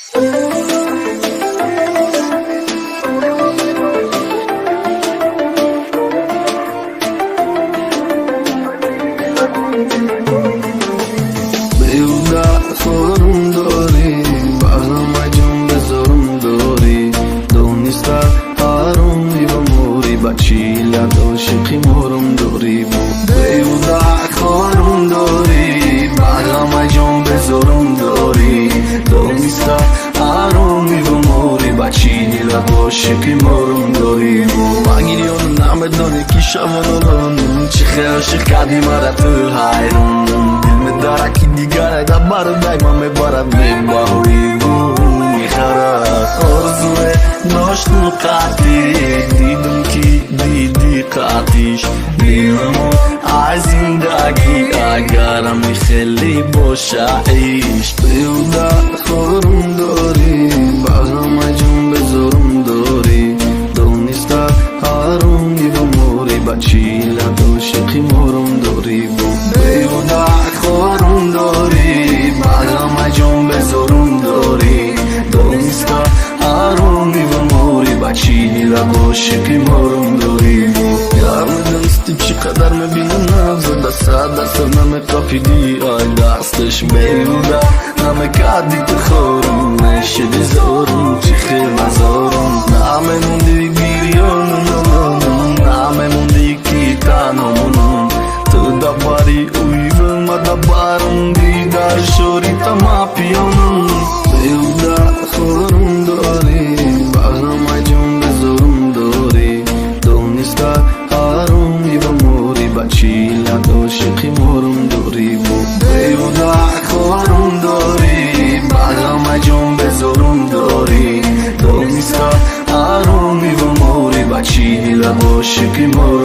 Беҳуда хорум дорӣ, ба ҳама ҷон безорум дорӣ. Дониста ҳаромӣ ва морӣ, ба чилат ошиқи морум дорӣ. Беҳуда хорум дорӣ, ба ҳама ҷон безорум дорӣ. Дониста ҳаромӣ ва морӣ, ба чилат ошиқи морум дорӣ. Магирёну намедонӣ, ки шавонолон чӣ хел ошиқ кардӣ мара, ту ҳайрон. Дил медара, ки дигаре да бародай ман мебарад, мебаҳои мехарад. Орзуе дошту қатӣ дидум, ки диди қатиш дилмо аз зиндагӣ, агарам хеле боша ишқ. Беҳуда хорум дорӣ, ба ҳама ҷон безорум дорӣ. Дониста ҳаромӣ ва морӣ, ба чилат ошиқи морум дорӣ. Беҳуда хорум дорӣ, ба ҳама ҷон безорум дорӣ. Дониста ҳаромӣ ва морӣ, ба чилат ошиқи морум дорӣ. Яр, медонисти, чӣ қадар мебинам нағза, да 100% намеқапидӣ ай дасташ. Беҳуда намекардӣ ту хорум, мешиди зорум, чӣ хел назорум. Намемонди гирёнум, намемонди, ки танҳо монум. Ту дабари уйву ма дабарум, дидар шори тама пиёнум. Беҳуда хорум дорӣ, ба ҳама ҷон безорум дорӣ. Дониста ҳаромӣ ва морӣ, ба чилат ошиқи морум дорӣ. Беҳуда хорум дорӣ, ба ҳама ҷон безорум дорӣ. Дониста ҳаромӣ ва морӣ, ба чилат ошиқи морум.